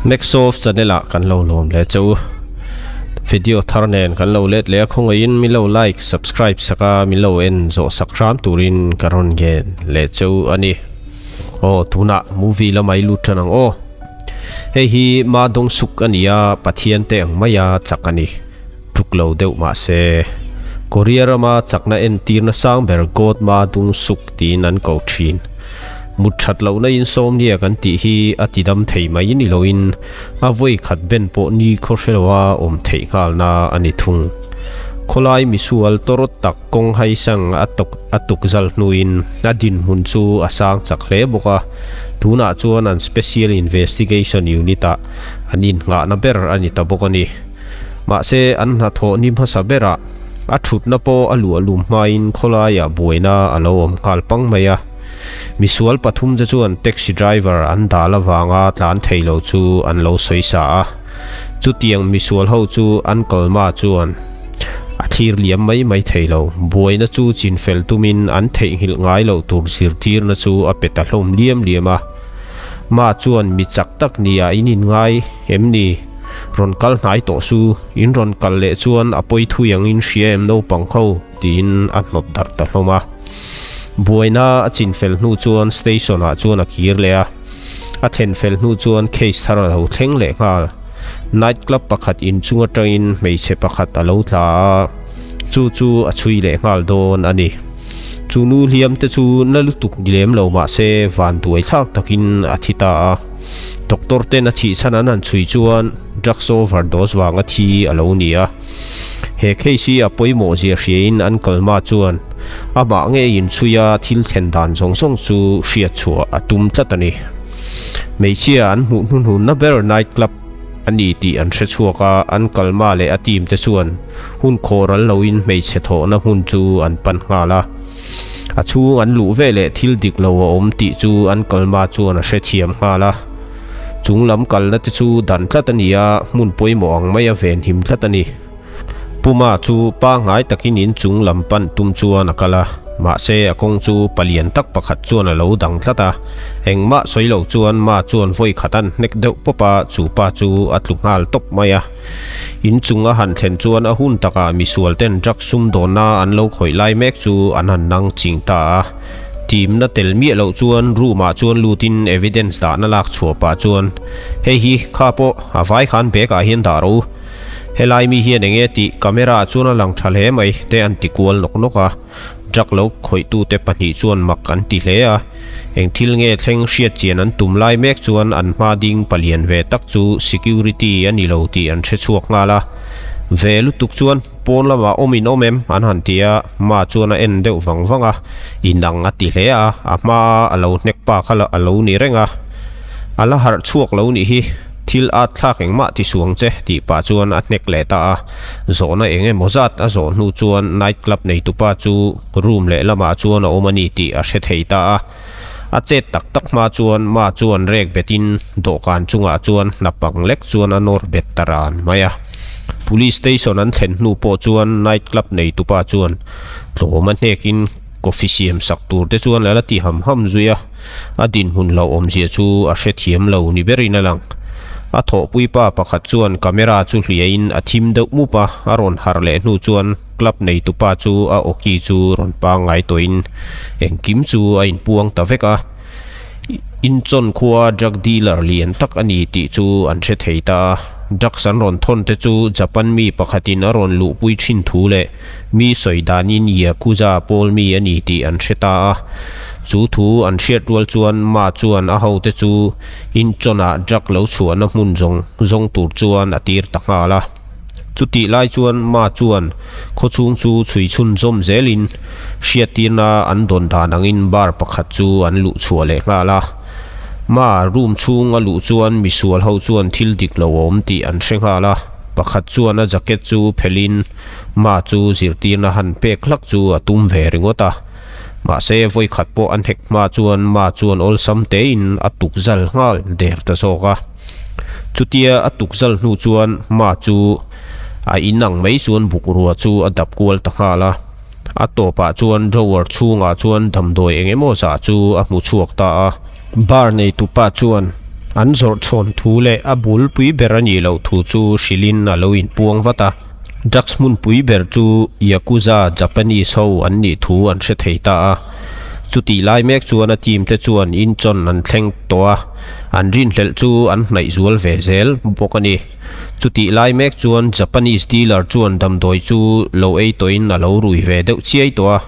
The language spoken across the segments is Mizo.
Maxsoft channel ah kan lo lawm leh che u. Video thar nen kan lo let leh a khawngaihin min lo like, subscribe sak a min lo en zawh sak hram turin ka rawn ngen leh che u a ni. Aw tunah movie lamah i lut tan ang aw. Hei hi Ma Dong Suk a ni a, Pathian te ang maia chak a ni. Tluk lo deuh mah se Korea rama chakna entirna sang ber God Ma Dung Suk tiin an ko thin. Mut that lohna insawmnia kan tih hi a tidam thei mai ni loin a vawi khat ben pawh ni khaw hre loa awm theih nghalna a ni thung. Khawlai misual tawrawt tak kawng haisang a tawk a tuk zal hnuin a dinhmun chu a sang chak hle bawk a, tunah chuan an Special Investigation Unit-ah an innghahna ber a ni ta bawk a ni. Mahse, an hnathawh ni hmasa berah a thutna pawh a luah lum hmain khawlaiah buaina a lo awm nghal pang mai a. Misual pathumte chuan taxi driver an dal avanga tlan thei lo chu an lo sawi sa a. Chutiang misual ho chu an kalma chuan a thlir liam mai mai thei lo. Buaina chu chinfel tumin an theihnghilh ngai loh tur zirtirna chu a pe ta hlawm liam liam a. Ma chuan mi chak tak nia in inngai em ni? Rawn kal hnai tawh su, in rawn kal leh chuan a pawi thui ang in hria em naupang ho? tiin a hnawt darh ta hlawm a. Buaina a chin fel hnu chuan station ah chuan a kir leh a, a thlen fel hnu chuan case thar a lo thleng leh nghal. Night club pakhat inchung atangin hmeichhe pakhat a lo tla a, chu chu a chhui leh nghal dawn a ni. Chu nu hliam te chu na lutuk ni lem lo mah se vanduai thlak takin a thi ta a. Doctor ten a thih chhan an han chhui chuan drugs overdose vanga thi a lo ni a. He case hi a pawimawh zia hriain an kalma chuan amah ngeiin chhui a thil thlen dan zawng zawng chu hriat chhuah a tum tlat a ni. Hmeichhia an hmuh hnuhnunna ber night club a ni tih an hre chhuak a, an kalma leh a team te chuan hun khawh ral loin hmeichhe thawhna hmun chu an pan nghal a. A chhung an luh veleh thil dik lo a awm tih chu an kalma chuan a hrethiam nghal a. Chung lam kalna te chu dan tlat a ni a, hmun pawimawh ang maia venhim tlat a ni. Puma chu pangngai takin inchung lam pan tum chuan a kal a, mahse a kawng chu palian tak pakhat chuan a lo dang tlat a. Engmah sawi lo chuan Ma chuan vawi khat an hnek deuh pawp a, chu pa chu a tlu nghal tawp mai a. Inchung a han thlen chuan a hun takah misual ten drug sumdawnna an lo khawih lai mek chu an han nang ching ta a. Timna tel miah loh chuan room ah chuan lutin evidence dahna lak chhuah pah chuan, Hei hi kha pawh a vai khan bag ah hian dah rawh u. Helai mi hian enge tih camera ah chuan a lang tha hle mai te an ti kual nawk nawk a. Drug lo khawihtute pahnih chuan mak an ti hle a. Eng thil nge thleng hriat chian an tum lai mek chuan an hma ding palian ve tak chu security a ni lo tih an hre chhuak nghal a. Ve lutuk chuan pawn lamah awm in awm em? an han ti a, Ma chuan a en deuh vang vang a, inang a ti hle a, a hma a lo hnek pa kha a lo ni reng a. A la harh chhuak lo nih hi, thil at thlak engmah ti suang che tih pah chuan a hnek leh ta a. Zawhna eng emaw zat a zawh hnu chuan night club neitupa chu room leh lamah chuan a awm a ni tih a hre thei ta a. A chet tak tak hma chuan Ma chuan rek betin dawhkan chungah chuan hnapang lek chuan a nawr bet ta ran mai a. Police station an thlen hnu pawh chuan night club neitupa chuan tlawm a hnekin coffee siam sak tur te chuan a la ti ham ham zui a. A dinhmun hlauhawmzia chu a hrethiam lo ni berin a lang. A thawhpuipa pakhat chuan camera chu hliain a thim deuh mup a, a rawn harh leh hnu chuan club neitupa chu a awki chu rawn pangngai tawhin engkim chu a inpuang ta vek a. Inchawn khua drug dealer lian tak a ni tih chu an hre thei ta a. Drugs an rawn thawn te chu Japan mi pakhatin a rawn luhpui thin thu leh Mi sawi danin Yakuza pawl mi a ni tih an hre ta a. Chu thu an hriat rual chuan Ma chuan a hote chu Incheon-ah drug lo chhuahna hmun zawng zawng tur chuan a tir ta nghal a. Chutih lai chuan Ma chuan khawchhung chu chhui chhunzawm zelin hriattirna an dawn dan angin bar pakhat chu an luh chhuah leh nghal a. Ma room chhung a luh chuan misual ho chuan thil dik lo a awm tih an hre nghal a. Pakhat chuan a jacket chu phelhin Ma chu zirtirna han pek hlak chu a tum ve ringawt a. Mahse, vawikhat pawh a hnek hma chuan Ma chuan awlsam tein a tukzal nghal der ta zawk a. Chutia a tukzal hnu chuan Ma chu a inang mai chuan bukrua chu a dap kual ta nghal a. A tawpah chuan drawer chhungah chuan damdawi eng emaw zah chu a hmu chhuak ta a. Bar neitupa chuan. An zawrh chhawn thu leh a bulpui ber a nih loh thu chu hrilhin a lo inpuang vat a. Drugs hmunpui ber chu Yakuza Japanese ho an nih thu an hre thei ta a. Chutih lai mek chuan a team te chuan Incheon an thleng tawh a, an rinhlelh chu an hnaih zual ve zel bawk a ni. Chutih lai mek chuan Japanese dealer chuan damdawi chu lo ei tawhin a lo rui ve deuh chiai tawh a.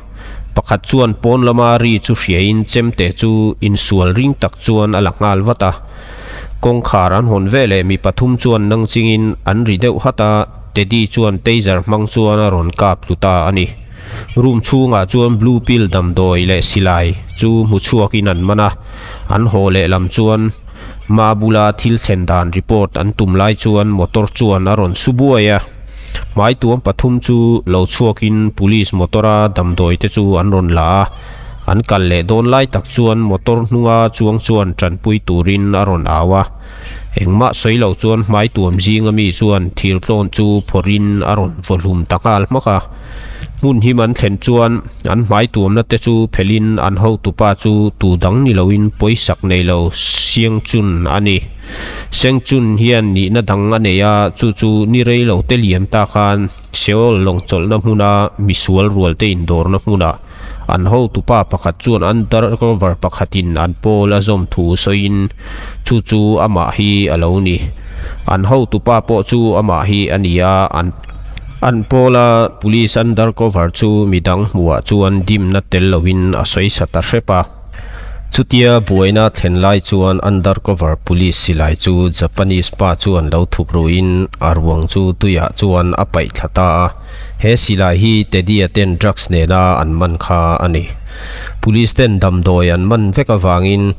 Pakhat chuan pawn lama ri chu hriain chemte chu insual ring tak chuan a la nghal vat a. Kawngkhar an hawn veleh mi pathum chuan nang chingin an ri deuh hat a, Teddy chuan taser hmang chuan a rawn kap tlu ta a ni. Room chhungah chuan blue pill damdawi leh silai chu hmu chhuakin an man a, an haw lehlam chuan Ma bula thil thlen dan report an tum lai chuan motor chuan a rawn su buai a. Hmaituam pathum chu lo chhuakin police motor-a damdawi te chu an rawn la a, an kal leh dawn lai tak chuan motor hnunga chuang chuan tanpui turin a rawn au a. Engmah sawi lo chuan hmaituam zinga mi chuan thirtlawn chu phawrhin a rawn vaw hlum ta nghal hmak a. Hmun him an thlen chuan an hmaituamna te chu phelhin an hotupa chu tu dang ni loin pawisak nei lo Siang Chun a ni. Seng Chun hian nihna dang a nei a, chu chu ni rei lo te liam ta khan Seoul lawngchawlhna hmuna misual rual te indawrna hmunah an hotupa pakhat chuan undercover pakhatin an pawl a zawm thu sawiin chu chu amah hi a lo ni. An hotupa pawh chu amah hi a ni a, an. An pawla police undercover chu midang hmuhah chuan dimna tel loin a sawi sa ta hrep a. Chutia buaina thlen lai chuan undercover police silai chu Japanese pa chuan lo thup ruin a ruang chu tuiah chuan a paih thla ta a. He silai hi Teddy-a ten drugs nena an man kha a ni. Police ten damdawi an man vek avangin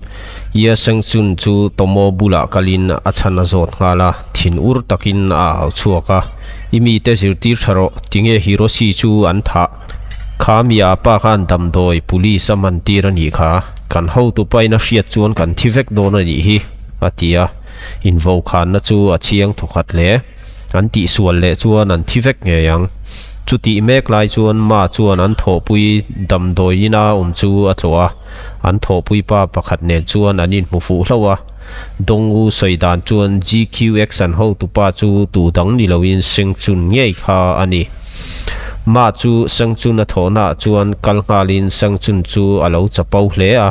Ye Seng Chun chu Tomo bulah kalin a chhan a zawt nghal a, thin ur takin a au chhuak a, I mite zirtir tha rawh, tinge Hiroshi chu an thah? Kha mi a pa khan damdawi police a man tir a nih kha, kan hotu pain a hriat chuan kan thi vek dawn a nih hi, a ti a, invokhanna chu a chiang thawkhat hle. An tihsual leh chuan an thi vek ngei ang. Chutih mek lai chuan Ma chuan an thawhpui damdawi ina awm chu a tlawh a, an thawhpui pa pakhat nen chuan an inhmu fuh hlauh a. Dongwu sawi dan chuan GQX an hotupa chu tu dang ni loin Sengchun ngei kha a ni. Ma chu Sengchun a thawhnaah chuan kal nghalin Sengchun chu a lo chapo hle a.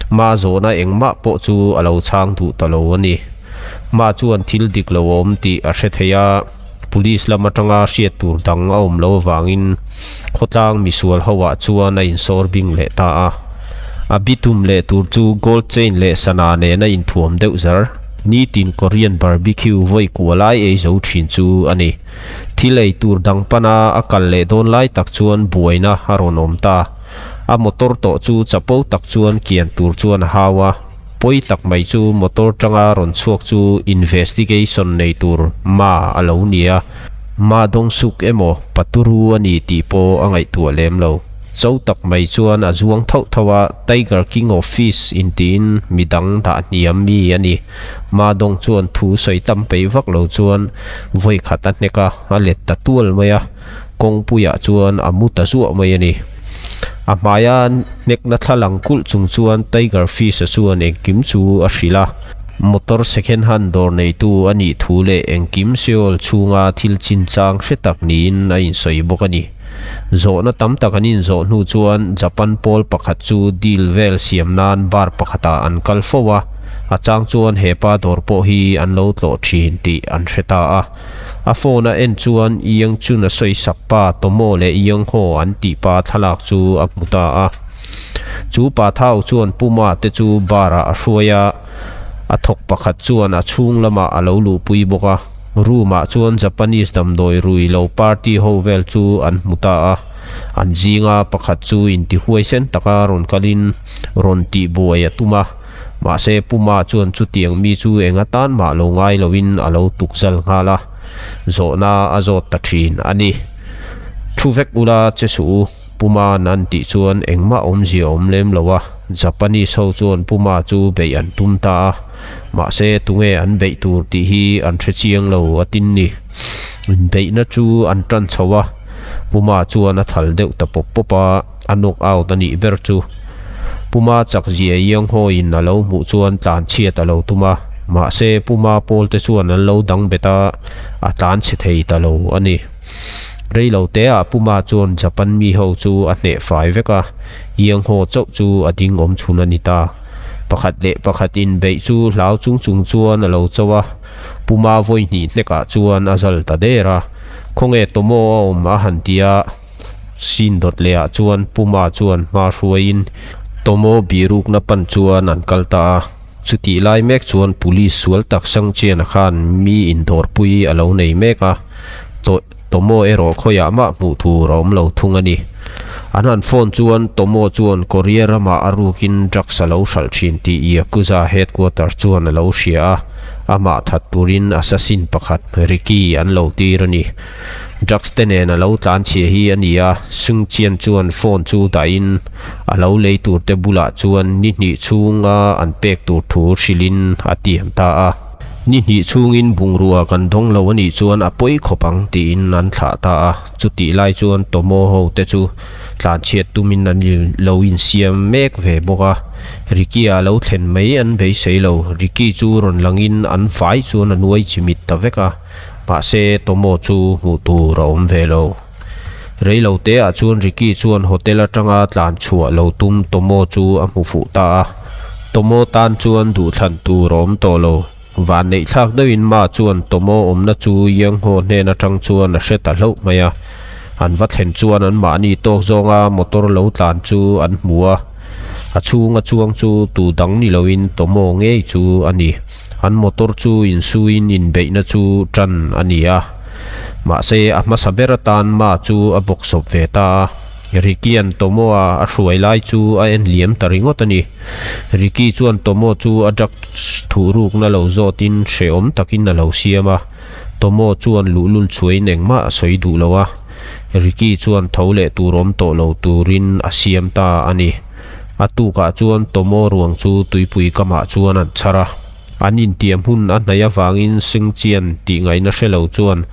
Ma zawhna engmah pawh chu a lo chhang duh ta lo a ni. Ma chuan thil dik lo a awm tih a hre thei a, police lam atanga hriat tur dang a awm lo avangin khawtlang misual ho ah chuan a insawr bing leh ta a. A bitum leh tur chu gold chain leh sana nen a inthuam deuh zar, nitin Korean barbecue vawi kua lai ei zo thin chu a ni. Thil ei tur dang pana a kal leh dawn lai tak chuan buaina a rawn awm ta. A motor tawh chu chapo tak chuan kian tur chuan a hau a. Pawi tak mai chu motor tanga rawn chhuak chu investigation nei tur Ma a lo ni a, Ma dawng suk emaw Paturu a ni tih pawh a ngaihtuah lem lo. Cho tak mai chuan a zuang thauh thauh a, Tiger King of Fish intiin midang dah hniam mi a ni. Ma dawng chuan thu sawi tam peih vak lo chuan vawi khat a hnek a, a let ta tual mai a. Kawngpuiah chuan a mu ta zuah mai a ni. A hmaia hnekna thla lang kulh chung chuan Tiger Fish-a chuan engkim chu a hrilh a. Motor second hand dawr neitu a nih thu leh engkim Seoul chhunga thil chinchang hre tak niin a insawi bawk a ni. Zawhna tam tak an inzawh hnu chuan Japan pawl pakhat chu deal vel siam nan bar pakhatah an kal fo a, a chang chuan hepa dawr pawh hi an lo tlawh thin tih an hre ta a. A phone a en chuan Yang Chun a sawi sak pa Tomo leh Yang Ho an tih pa thlalak chu a hmu ta a. Chu pa thau chuan Puma te chu bar ah a hruai a, a thawk pakhat chuan a chhung lamah a lo luhpui bawk a. Room ah chuan Japanese damdawi rui lo party ho vel chu an hmu ta a. An zinga pakhat chu intihuai sen taka rawn kalin rawn tihbuai a tum a. Mahse, Puma chuan chutiang mi chu eng atan mah lo ngai loin a lo tuk zal nghal a, zawhna a zawt ta thin a ni. Thu vek ula che suh u, Puma'n an tih chuan engmah awmzia awm lem lo a, Japanese ho chuan Puma chu beih an tum ta a, mahse tunge an beih tur tih hi an hre chiang lo a tin ni. Inbeihna chu an tan chho a, Puma chuan a thal deuh ta pawp pawp a. A knock out a nih ber chu. Puma chak zia iang hawiin a lo hmuh chuan tlan chhiat a lo tum a. Mahse Puma pawl te chuan an lo dang bet a, a tlan chhe thei ta lo a ni. Rei lo te ah Puma chuan Japan mi ho chu a hneh fai vek a, Yang Ho chauh chu a ding awm chhun a ni ta. Pakhat leh pakhat inbeih chu hlau chung chung chuan a lo cho a, Puma vawi hnih hnekah chuan a zal ta der a, Khawnge Tomo a awm a han ti a, Sin dawt lehah chuan Puma chuan hma hruaiin Tomo bihrukna pan chuan an kal ta a. Chutih lai mek chuan Police sual tak Sangchiana khan mi indawrpui a lo nei mek a, Tomo erawh khawiah mah hmuh tur a awm lo thung a ni. An han phone chuan Tomo chuan Korea ramah a rukin drugs a lo hralh thin tih Yakuza headquarters chuan a lo hria a, amah that turin assassin pakhat Ricky an lo tir a ni. Drugs te nen a lo tlan chhia hi a ni a, Sung Chian chuan phone chu dahin a lo lei tur te bulah chuan ni hnih chhunga an pek tur thu hrilhin a tiam ta a. Ni hnih chhungin bungrua kan dawng lo a nih chuan a pawi khawp ang tiin an thlah ta a, chutih lai chuan Tomo ho te chu tlan chhiat tumin an lo insiam mek ve bawk a, Ricky a lo thlen mai an beisei lo, Ricky chu rawn langin an vai chuan a nuai chimit ta vek a. Mahse, Tomo chu hmuh tur a awm ve lo. Rei lo te ah chuan Ricky chuan hotel atanga tlan chhuah lo tum Tomo chu a hmu fuh ta a. Tomo tan chuan duhthlan tur a awm tawh lo. Van neih thlak deuhin Ma chuan Tomo awmna chu Yangho hnen atang chuan a hre ta hlauh mai a. An va thlen chuan an mahni tawk zawnga motor lo tlan chu an hmu a. A chhunga chuang chu tu dang ni loin Tomo ngei chu a ni. An motor chu insuin inbeihna chu tan a ni a. Mahse, a hmasa ber atan Ma chu a bawk sawp ve ta a. Ricky-a'n Tomo-a a hruai lai chu a en liam ta ringawt a ni. Ricky chuan Tomo chu a drugs thuhrukna lo zawtin hrehawm takin a lo siam a. Tomo chuan luhlul chhuain engmah a sawi duh lo a. Ricky chuan tho leh tur awm tawh lo turin a siam ta a ni. A tukah chuan Tomo ruang chu tuipui kamah chuan an chhar a. An intiam hun a hnaih avangin Singchian tih ngaihna hre lo chuan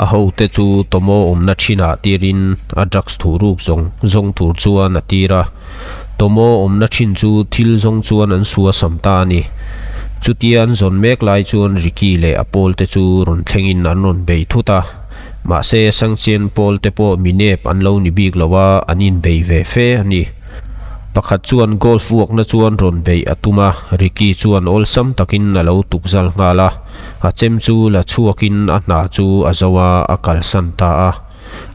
a hote chu Tomo awmna thinah tirin a drugs thuhruk zawng zawng tur chuan a tir a. Tomo awmna thin chu thil zawng chuan an sua sam ta a ni. Chutia an zawn mek lai chuan Ricky leh a pawlte chu rawn thlengin an rawn bei thut a. Mahse, Sangchian pawlte pawh mi nep an lo ni bik lo a, an inbei ve fe a ni. Pakhat chuan golf vuakna chuan rawn beih a tum a, Ricky chuan awlsam takin a lo tukzal nghal a, a chem chu la chhuakin a hna chu a zo a, a kalsan ta a.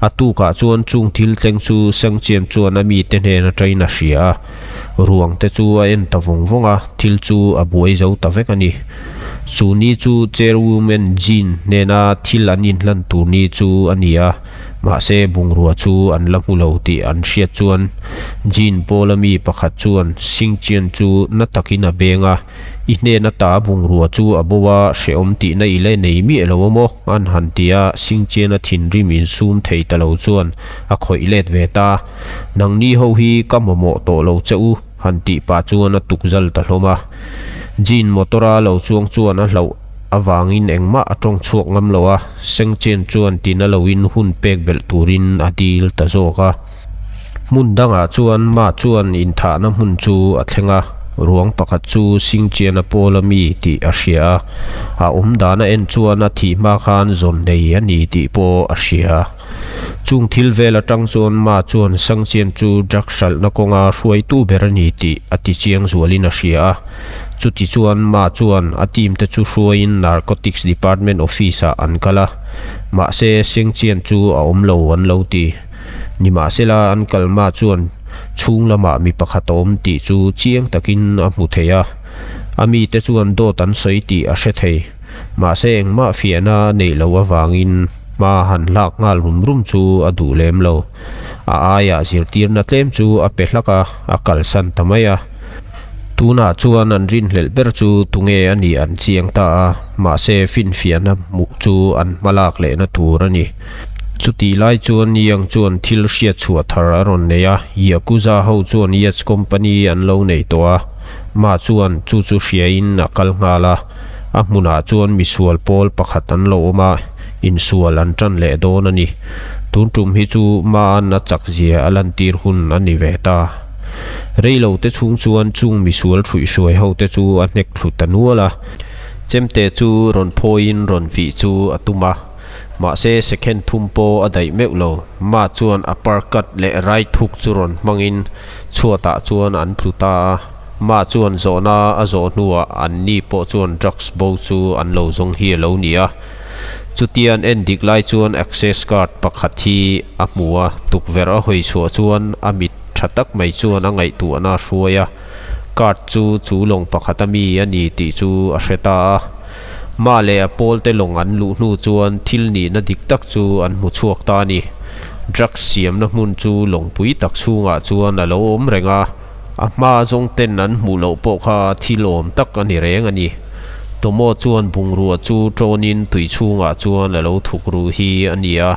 A tukah chuan chung thil thleng chu Sangchian chuan a mite hnen atangin a hria a, ruang te chu a en ta vawng vawng a, thil chu a buai zo ta vek a ni. Chu ni chu Chairwoman Jean hnena thil an inhlan tur ni chu a ni a. Mahse, bungrua chu an la hmu lo tih an hriat chuan Jean Paul-a mi pakhat chuan Singchian chu na takin a beng a, I hnen ata bungrua chu a bo a, hrehawm tihna i la nei miah lo a maw? an han ti a, Singchian-a thinrim insum thei ta lo chuan a khawih let ve ta. Nangni ho hi ka mamawh tawh lo che u, han tih pah chuan a tukzal ta hlawm a. Jean motor-a lo chuang chuan a hlauh avangin engmah a tawng chhuak ngam lo a, Sengchen chuan tina loin hun pek belh turin a dil ta zawk a. Hmun dangah chuan Ma chuan inthahna hmun chu a thleng a, ruang pakhat chu Singchiana Pawla mi tih a hria a, a awm dan a en chuan a thih hma khan zawn nei a ni tih pawh a hria. Chung thil vel atang chuan Ma chuan Sangchian chu drug hralhna kawnga hruaitu ber a ni tih a ti chiang zualin a hria a. Chuti chuan Ma chuan a team te chu hruaiin Narcotics Department office ah an kal a, mahse Sengchian chu a awm lo an lo ti. Nimahsela an kal Ma chuan chhung lamah mi pakhat a awm tih chu chiang takin a hmu thei a, a mite chuan dawt an sawi tih a hre thei. Mahse engmah fiahna a neih loh avangin hma han hlak nghal rum rum chu a duh lem lo. A aiah zirtirna tlem chu a pe hlak a, a kalsan ta mai a. Tunah chuan an rinhlelh ber chu tunge a nih an chiang ta a, mahse finfiahna hmuh chu an hma lak lehna tur a ni. Chutih lai chuan Yang chuan thil hriat chhuah thar a rawn nei a, Yakuza ho chuan Yacht Company an lo nei tawh a, Ma chuan chu chu hriain a kal nghal a, a hmunah chuan misual pawl pakhat an lo awm a, insual an tan leh dawn a ni. Tun tum hi chu Ma'n a chak zia a lantir hun a ni ve ta. Rei lo te chhung chuan chung misual hruihhruai ho te chu a hnek thlu ta nual a. Chemte chu rawn phawiin rawn vih chu a tum a, mahse second thum pawh a daih meuh lo. Ma chuan uppercut leh right hook chu rawn hmangin chhuatah chuan an tlu ta a. Ma chuan zawhna a zawh hnuah anni pawh chuan drugs bo chu an lo zawng hi a lo ni a. Chutia an en dik lai chuan access card pakhat hi a hmu a, tukverh a hawi chhuah chuan a mit tha tak mai chuan a ngaihtuahna a hruai a, card chu chu lawng pakhat a mi a ni tih chu a hre ta a. Ma leh a pawl te lawng an luh hnu chuan thil nihna dik tak chu an hmu chhuak ta a ni. Drugs siamna hmun chu lawngpui tak chhungah chuan a lo awm reng a. A hma zawng ten an hmuh loh pawh kha thil awm tak a ni reng a ni. Tomo chuan bungrua chu ṭawnin tui chhungah chuan a lo thuk ru hi a ni a.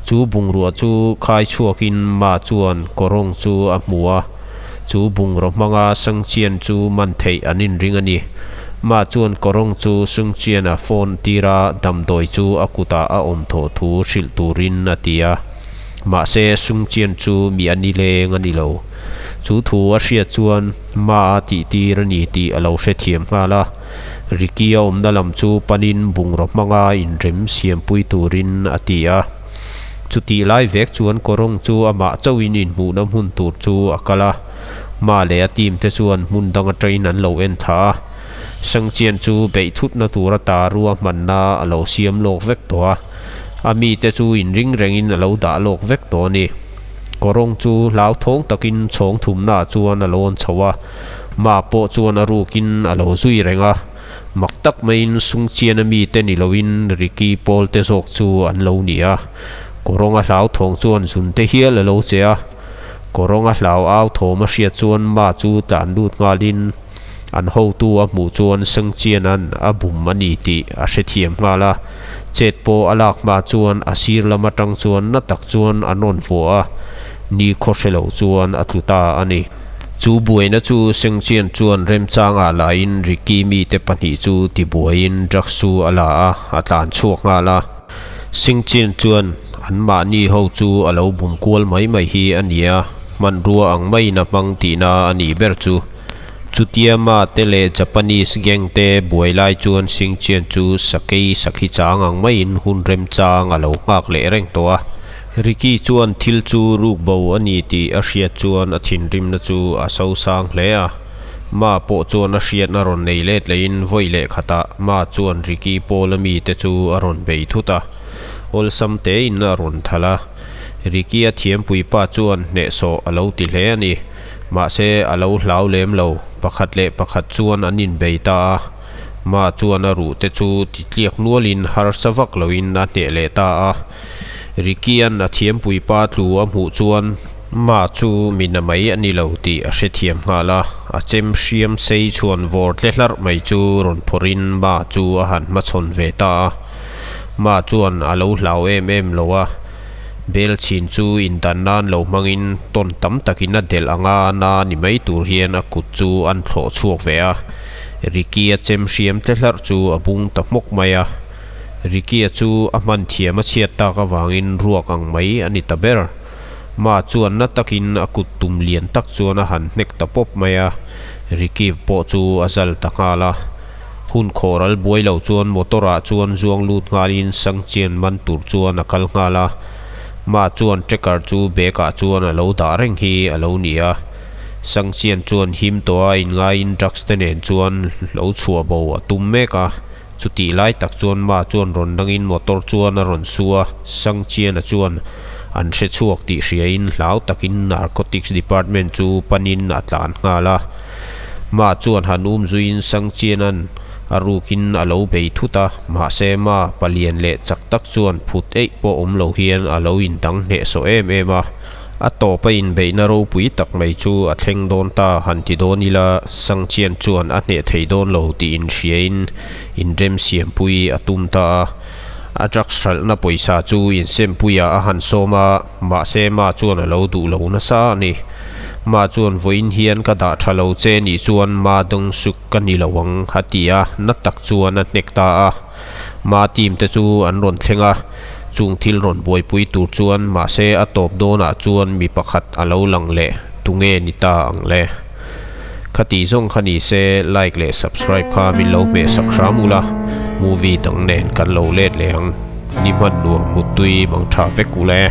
Chu bungrua chu khai chhuakin Ma chuan kawrawng chu a hmu a. Chu bungraw hmanga Sungchian chu man theih an inring a ni. Ma chuan kawrawng chu Sungchian-a phone tira damdawi chu a kutah a awm thawh thu hrilh turin a ti a. Mahse Sungchian chu mi a ni leng a ni lo. Chu thu a hriat chuan Ma a tih tir a ni tih a lo hrethiam nghal a. Ricky a awmna lam chu panin bungraw hmanga inrem siampui turin a ti a. Chutih lai vek chuan kawrawng chu amah chauhin inhmuhna hmun tur chu a kal a. Ma leh a team te chuan hmun dang atangin an lo en thla a. Sangchian chu beih thutna tura tarua hmanna a lo siam lawk vek tawh a. A mite chu inring rengin a lo dah lawk vek tawh a ni. Kawrawng chu hlauthawng takin chhawng thumnaah chuan a lawn chho a, Ma pawh chuan a rukin a lo zui reng a. Mak tak maiin Sungchiana mite ni loin Ricky Paul te zawk chu an lo ni a. Kawrawnga hlauthawng chuan zunte hial a lo che a. Kawrawnga hlau au thawm a hriat chuan Ma chu tlan lut nghalin an hotu a hmuh chuan Sungchiana'n a bum a ni tih a hrethiam nghal a. Chet pawh a lak hma chuan a sir lam atang chuan na tak chuan an rawn vuah a, ni khaw hre lo chuan a tlu ta a ni. Chu buaina chu Sengchian chuan remchangah lahin Ricky mite pahnih chu tibuaiin drugs chu a la a, a tlan chhuak nghal a. Sengchian chuan anmahni ho chu a lo bum kual mai mai hi a ni a, hmanrua ang maiin a hmang tihna a nih ber chu. Chutia Ma te leh Japanese gang te buai lai chuan Singchian chu sakei sakhi chang ang maiin hun remchang a lo nghak leh reng tawh a. Ricky chuan thil chu ruk bo a ni tih a hriat chuan a thinrimna chu a sosang hle a. Ma pawh chuan a hriatna rawn nei let lehin vawi leh khatah Ma chuan Ricky Paul-a mite chu a rawn bei thut a. Awlsam tein a rawn thal a. Ricky-a thiampuipa chuan hnehsawh a lo ti hle a ni. Mahse, a lo hlau lem lo. Pakhat leh pakhat chuan an inbei ta a. Ma chuan a ruh te chu ti tliak nualin harsa vak loin a hneh leh ta a. Ricky-a'n a thiampuipa tlu a hmuh chuan Ma chu mi na mai a ni lo tih a hrethiam nghal a. A chem hriam sei chhuan vawr tle hlarh mai chu rawn phawrhin Ma chu a han hmachhawn ve ta a. Ma chuan a lo hlau em em lo a. Bel chhin chu indan nan lo hmangin tawn tam takin a delh anga na ni mai tur hian a kut chu an thlawh chhuak ve a. Ricky-a chem hriam tle hlarh chu a bung ta hmawk mai a. Ricky-a chu a hman thiam a chhiat tak avangin ruak ang mai a ni ta ber. Ma chuan na takin a kut tum lian tak chuan a han hnek ta pawp mai a. Ricky pawh chu a zal ta nghal a. Hun khawhral buai lo chuan motor ah chuan zuang lut nghalin Sangchian man tur chuan a kal nghal a. Ma chuan tracker chu bag ah chuan a lo dah reng hi a lo ni a. Sangchian chuan him tawh a inngaiin drugs te nen chuan lo chhuah bo a tum mek a. Chutih lai tak chuan Ma chuan rawn dangin motor chuan a rawn su a, Sangchiana chuan an hre chhuak tih hriain hlau takin Narcotics Department chu panin a tlan nghal a. Ma chuan han um zuiin Sangchiana'n a rukin a lo bei thut a, mahse Ma palian leh chak tak chuan phut eih pawh awm lo hian a lo indang hnehsawh em em a. A tawp a inbeihna ropui tak mai chu a thleng dawn ta han ti dawn ila Sangchian chuan a hneh thei dawn lo tih inhriain inremsiampui a tum ta a. A drugs hralhna pawisa chu insempuiah a han sawm a, mahse Ma chuan a lo duh lo nasa a ni. Ma chuan vawiin hian ka dah tha lo che nih chuan Ma dawng suk ka ni lo ang a ti a, na tak chuan a hnek ta a. Ma team te chu an rawn thleng a, chung thil rawn buaipui tur chuan mahse a tawp dawnah chuan mi pakhat a lo lang leh tunge ni ta ang le? Khati zawng kha ni se like leh subscribe kha min lo hmeh sak hram ula, movie dang nen kan lo let leh ang. Ni hman nuam muttui mang tha vek ule.